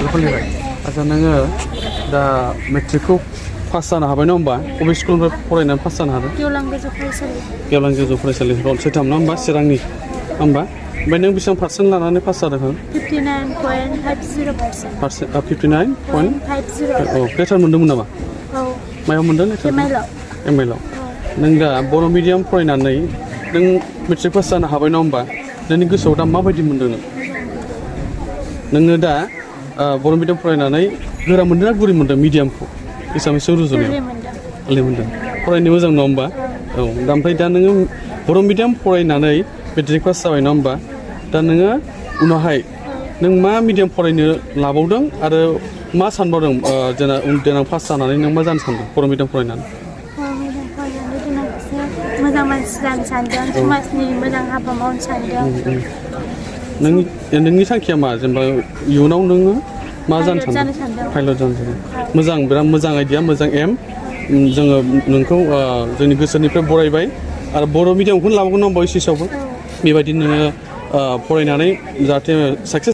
खुलिबाय आच्चा नोङो दा मेट्रिकखौ पास जानो हाबाय नङा होमबा बबे स्कुलनिफ्राय फरायनानै पास जानो हादों गेवलां गोजौ फरायसालि गेवलां गोजौ फरायसालि रनसायथाम नङा होमबा चिरांनि होमबा ओमफ्राय नों बेसेबां पार्सेन्ट लानानै पास जादों 59.50% 59.50 औ लेटार मोन्दोंमोन नामा औ मायाव मोन्दों लेटार एमआइल नों दा बर' मिडियाम फरायनानै नों मेट्रिक पास जानो हाबाय नङा होमबा नोंनि गोसोआव दा माबायदि मोन्दों नोङो दा बर' मिडियाम फरायनानै गोरा मोन्दों ना गुरै मोन्दों मिडियामखौ एसामिसजों रुजुनायाव गोरलै मोन्दों फरायनो मोजां नङा होमबा औ दा ओमफ्राय दा नोङो बर' मिडियाम फरायनानै मेट्रिक पास जाबाय नङा होमबा दा नोङो उनावहाय नों मा मिडियाम फरायनो लाबावदों आरो मा सानबावदों जेना देनां पास जानानै नों मा जानो सानदों बर' मिडियाम फरायनानै मोजां मानसि जानो सानदों समाजनि मोजां हाबा मावनो सानदों नोंनि थांखिया मा जेनेबा इयुनाव नोङो मा जानो सानदों पाइलट जानो सानदों मोजां बिराद मोजां आइडिया मोजां एम जोङो नोंखौ जोंनि गोसोनिफ्राय बरायबाय आरो बर' मिडियामखौनो लाबोगोन नांगौ एस एस आवबो बेबायदि नोङो फरायनानै जाहाथे साक्सेस